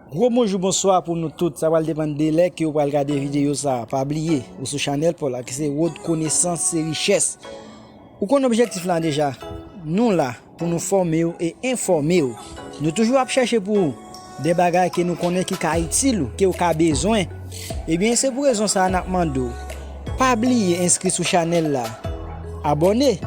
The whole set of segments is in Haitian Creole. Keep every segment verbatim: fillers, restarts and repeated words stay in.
Gwo bonjou, bonswa pou nou tout. Sa pral depann de lè ke w pral gade videyo sa a. Pa bliye, ou sou chanèl pa w la, ki se Wòd Konesans se Richès. Ou konn objektif la deja. Nou la pou nou fòme w e enfòme w. Nou toujou ap chèche pou ou de bagay ke nou konnen ki ka itil ou, ke w ka bezwen. Ebyen, se pou rezon sa a n ap mande w. Pa bliye enskri sou chanèl la. Abòne.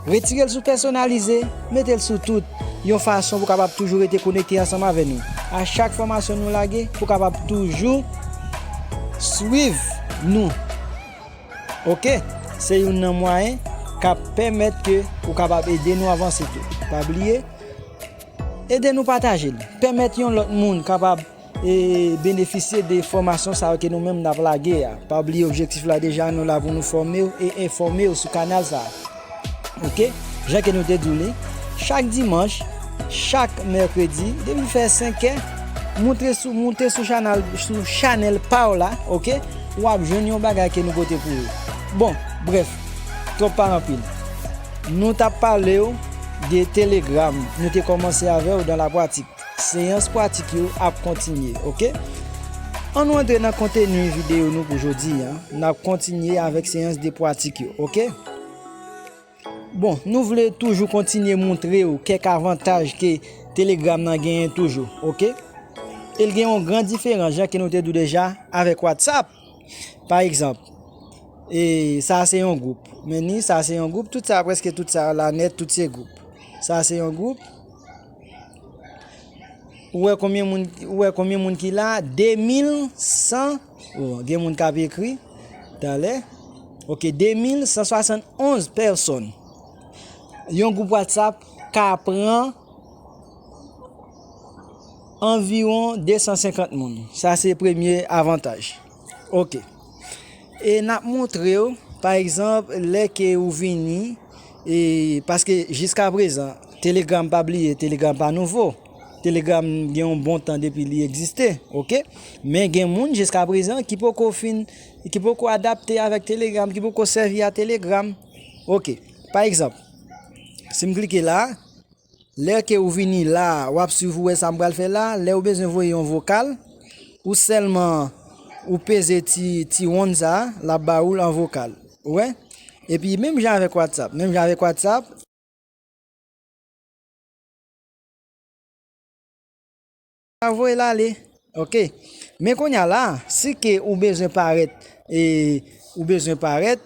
Retire l sou pèsonalize, mete l sou tout, yon fason pou w kapab toujou rete konekte ansanm avè nou. A chak fòmasyon nou lage, pou w kapab toujou swiv nou. Oke? Se youn nan mwayen k ap pèmèt ke ou kapab ede nou avanse tou. Pa bliye, ede nou pataje l. Pèmèt yon lòt moun kapab e benefisye de fòmasyon sa yo ke nou menm n ap lage a. Pa bliye objektif la deja, nou la pou nou fòme w e enfòme w sou kanal sa a. Oke? Jan ke nou te di w li, chak dimanch, chak mèkredi, depi l fè senkè, moute sou, moute sou chanèl, sou chanèl pa w la, oke? W ap jwenn yon bagay ke nou pote pou ou. Bon, brèf, twòp pa anpil. Nou t ap pale w de Telegram, nou te kòmanse avè w dan la pratik. Seyans pratik yo ap kontinye, oke? Ann nou antre nan konteni videyo nou pou jodi a. N ap kontinye avèk seyans de pratik yo, oke? Bon, nou vle toujou kontinye montre w kèk avantaj ke Telegram nan genyen toujou, oke? E l gen yon gran diferans, jan ke nou te di w deja, avèk WhatsApp. Pa egzanp, e sa se yon gwoup. Men ni sa se yon gwoup, tout sa, prèske tout sa la nèt, tout se gwoup. Sa se yon gwoup. Ou wè konbyen moun, ou wè konbyen moun ki la? De mil san. Oh, gen moun k ap ekri talè. Oke, de mil san swasann onz pèsòn. Yon gwoup WhatsApp ka pran anviwon de san senkant moun. Sa se premye avantaj. Oke. E n ap montre w, pa egzanp, lè ke ou vini, e, paske jiska prezan, Telegram, pa bliye, Telegram pa nouvo. Telegram gen yon bon tan depi li egziste, oke? Men gen moun jiska prezan ki poko fin, ki poko adapte avèk Telegram, ki poko sèvi a Telegram. Oke. Pa egzanp, si m klike la, lè ke ou vini la, w ap swiv, ou wè sa m pral fè la, lè ou bezwen voye yon vokal, ou sèlman, ou peze ti, ti wonn sa a, l ap ba ou l an vokal. Ou wè? Epi menm jan avèk WhatsApp, menm jan avèk WhatsApp, a voye l ale. Oke. Men kounye a la, si ke ou bezwen parèt, e ou bezwen parèt,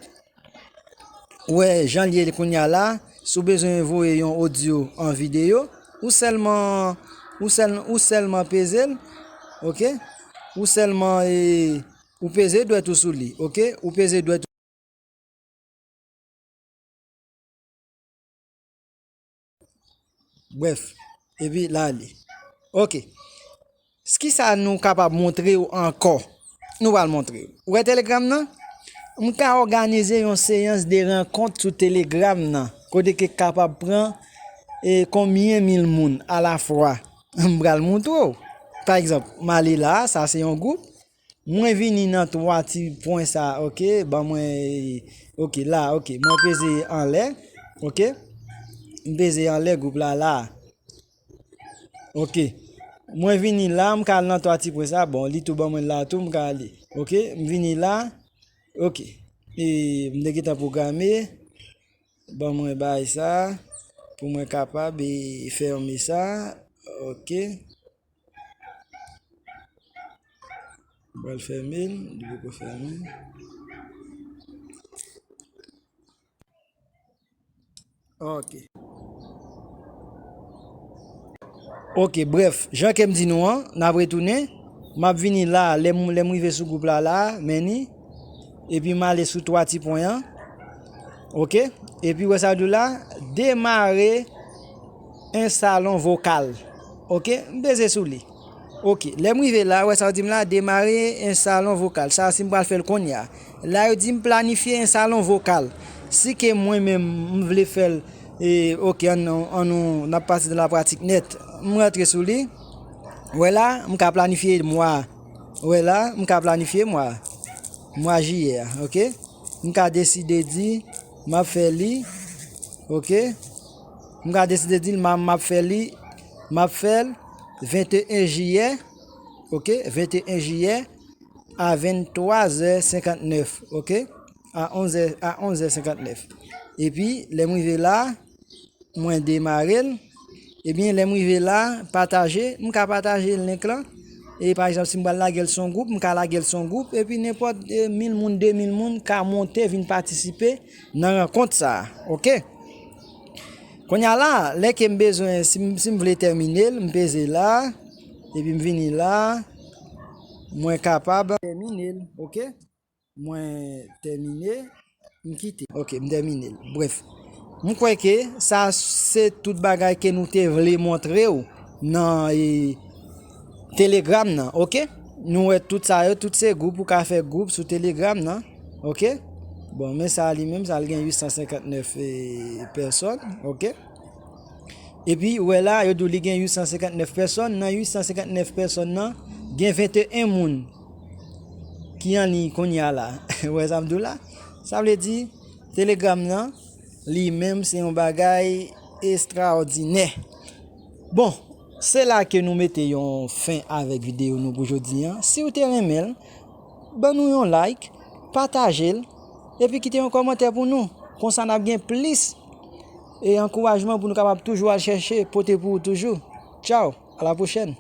ou wè jan l ye kounye a la, si w bezwen voye yon odyo an videyo, ou sèlman, ou sèl, ou sèlman peze l, oke? Ou sèlman, e, ou peze dwèt ou sou li, oke? Ou peze dwèt Brèf, epi la li. Oke. Kisa nou kapab montre w ankò? Nou pral montre w. Ou wè Telegram nan? M ka òganize yon seyans de rankont sou Telegram nan, kote ke kapab pran, e, konbyen mil moun alafwa. M pral montre w. Pa egzanp, m ale la, sa se yon gwoup. Mwen vini nan twa ti pwen sa, oke, ban mwen, oke, la, oke, mwen peze anlè, oke, m peze anlè gwoup la, la, oke, mwen vini la, m ka al nan twa ti pwen sa, bon, li tou ban mwen la tou, m ka ale, oke, m vini la, oke, e, m te gentan pwograme, ban mwen bay sa, pou mwen kapab, e, fèmen sa, oke. M pral fèmen l, li poko fèmen. Oke. Oke, brèf, jan ke m di nou an, n ap retounen. M ap vini la, lè m, lè m rive sou gwoup la, la, men ni. Epi m ale sou twa ti pwen an. Oke? Epi wè sa yo di w la, demare un salon vocal. Oke? M peze sou li. Oke. Lè m rive la, wè sa yo di m la, demare un salon vocal. Sa, si m pral fè l kounye a. La, yo di m planifye un salon vocal. Si ke mwen menm, m vle fè l, e, oke, ann, ann, ann, n ap pase nan la pratik nèt. M rantre sou li. Wè la, m ka planifye mwa. Wè la, m ka planifye mwa. Mwa jiyè a, oke? M ka deside di, m ap fè li, oke? M ka deside di, m a, m ap fè li, m ap fè l venteyen jiyè, ok, venteyen jiyè a venntwa zè senkantnèf, ok, a onz è, a onz è senkantnèf. Epi, lè m rive la, mwen demare l. Ebyen, lè m rive la, pataje, m ka pataje link lan. E pa egzanp, si m pral lage l sou yon gwoup, m ka lage l sou yon gwoup, epi nenpòt, eh, mil moun, de mil moun ka monte vin patisipe nan rankont sa a, ok? Kounye a la, lè ke m bezwen, si m, si m vle tèmine l, m peze la, epi m vini la, mwen kapab tèmine l, ok? Mwen tèmine, m kite. Ok, m tèmine l. Brèf, m kwè ke sa se tout bagay ke nou te vle montre w nan, eh, Telegram nan, ok? Nou wè tout sa yo, tout se gwoup, ou ka fè gwoup sou Telegram nan, ok? Bon, men sa li menm, sa li gen uit san senkantnèf, eh, pèsòn, ok? Epi, ou wè la, yo di w li gen uit san senkantnèf pèsòn. Nan uit san senkantnèf pèsòn nan, gen venteyen moun ki an liy kounye a la. Ou wè sa m di w la? Sa vle di, Telegram nan, li menm, se yon bagay estraòdinè. Bon, se la ke nou mete yon fen avèk videyo nou pou jodi a. Si w te renmen l, ban nou yon like, pataje l, epi kite yon kòmantè pou nou. Konsa n ap gen plis e ankourajman pou nou kapab toujou al chèche pote pou ou toujou. Tchaw, a la pwochèn.